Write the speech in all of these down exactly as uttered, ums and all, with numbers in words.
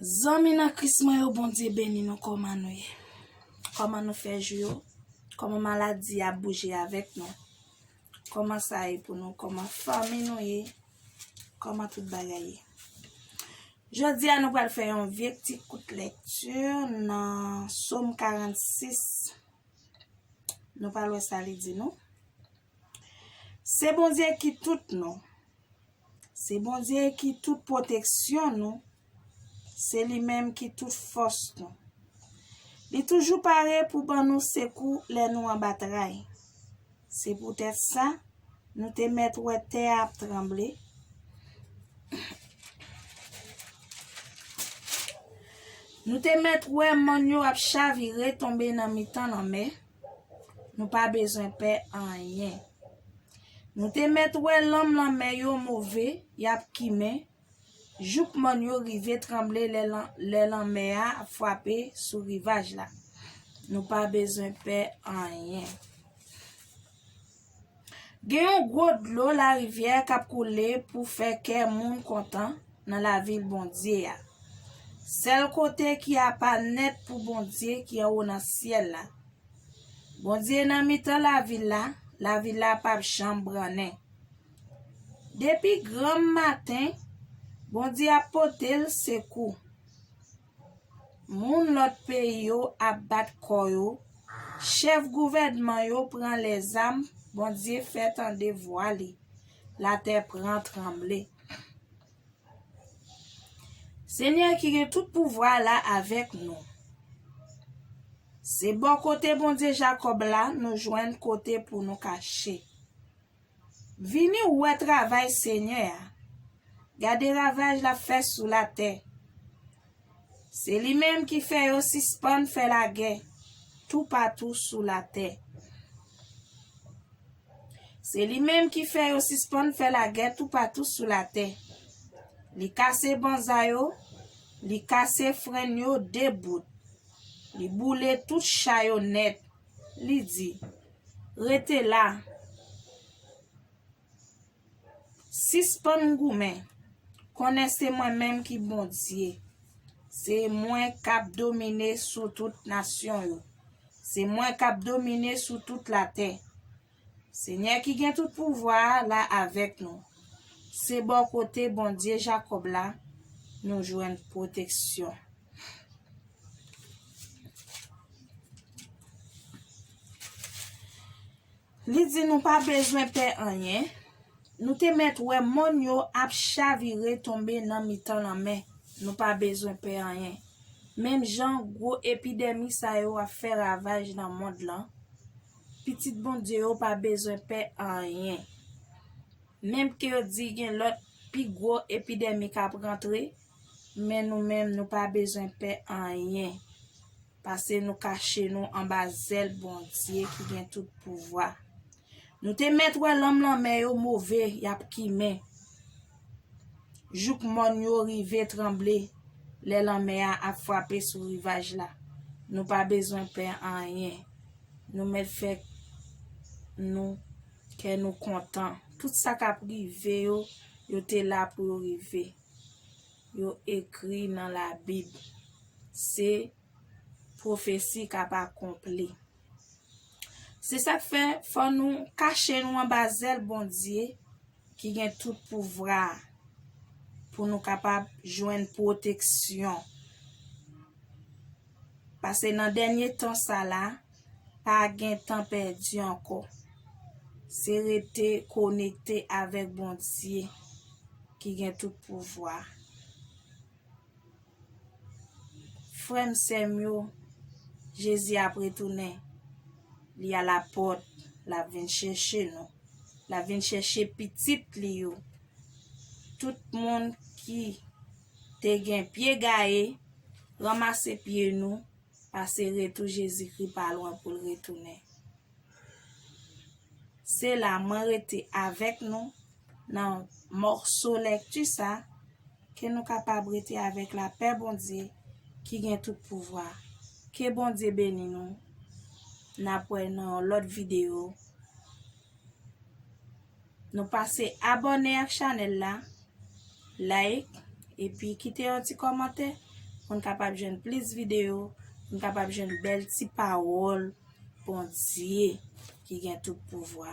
Zanmi nan Kris mwen yo, Bondye beni nou. Kòman nou ye? Kòman nou fè jou yo? Kòman maladi a bouje avèk nou? Kòman sa ye pou nou? Kòman fanmi nou ye? Kòman tout bagay ye? Jodi a, nou pral fè yon vye ti kout lekti nan Sòm karannsis. Nou pral wè sa li di nou. Se Bondye ki tout nou. Se Bondye ki tout pwoteksyon nou. Se li menm ki tout fòs nou. Li toujou pare pou ban nou sekou lè nou anba tray. Se poutèt sa, nou te mèt wè tè a ap tranble. Nou te mèt wè mòn yo ap chavire tonbe nan mitan lanmè. Nou pa bezwen pè anyen. Nou te mèt wè lanm lanmè yo move, y ap kimen, jouk mòn yo rive tranble lè lan-, lè lanmè a ap frape sou rivaj la. Nou pa bezwen pè anyen. Gen yon gwo dlo larivyè k ap koule pou fè kè moun kontan nan lavil Bondye a. Sèl kote ki apa nèt pou Bondye ki anwo nan syèl la. Bondye nan mitan lavil la, lavil la p ap janm brannen. Depi granm maten, Bondye ap pote l sekou. Moun lòt peyi yo ap bat kò yo, chèf gouvènman yo pran lèzam, Bondye fè tande vwa li, latè pran tranble. Senyè ki gen tout pouvwa la avèk nou. Se bò kote Bondye Jakòb la nou jwenn kote pou nou kache. Vini wè travay Senyè a. Gade ravaj l ap fè sou latè. Se li menm ki fè yo sispann fè lagè toupatou sou latè. Se li menm ki fè yo sispann fè lagè toupatou sou latè. Li kase banza yo, li kase frenn yo de bout. Li boule tout cha yo nèt. Li di, "Rete la. Sispann goumen. Konnen se mwen menm ki Bondye. Se mwen k ap domine sou tout nasyon yo. Se mwen k ap domine sou tout latè." Senyè ki gen tout pouvwa a la avèk nou. Se bò kote Bondye Jakòb la nou jwenn pwoteksyon. Li di nou pa bezwen pè anyen. Nou te mèt wè mòn yo ap chavire tonbe nan mitan lanmè. Nou pa bezwen pè anyen. Menm jan gwo epidemi sa yo ap fè ravaj nan mond lan, pitit Bondye yo pa bezwen pè anyen. Menm ke yo di gen lòt pi gwo epidemi k ap rantre, men nou menm nou pa bezwen pè anyen. Pase nou kache nou anba zèl Bondye ki gen tout pouvwa. Nou te mèt wè lanm lanmè yo move, y ap kimen. Jouk mòn yo rive tranble lè lanmè a ap frape sou rivaj la. Nou pa bezwen pè anyen. Nou mèt fè nou kè nou kontan. Tout sa k ap rive yo, yo te la pou yo rive. Yo ekri nan Labib. Se pwofesi k ap akonpli. Se sa k fè fò nou kache nou anba zèl Bondye ki gen tout pouvwa a, pou nou kapab jwenn pwoteksyon. Pase nan dènye tan sa la, pa gen tan pèdi ankò. Se rete konekte avèk Bondye ki gen tout pouvwa. Frè m, sè m yo, Jezi ap retounen. Li alapòt, l ap vin chèche nou. L ap vin chèche pitit li yo. Tout moun ki te gen pye gaye, ranmase pye nou, pase retou Jezikri pa lwen pou l retounen. Se la mwen rete avèk nou nan mòso lèkti sa, ke nou kapab rete avèk lapè Bondye ki gen tout pouvwa. Ke Bondye beni nou. N ap wè nan yon lòt videyo. Nou pase abòne ak chanèl la, like, epi kite yon ti kòmantè pou n kapab jwenn plis videyo, pou n kapab jwenn bèl ti pawòl Bondye ki gen tout pouvwa.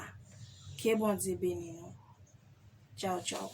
Ke Bondye beni nou. Tchaw, tchaw.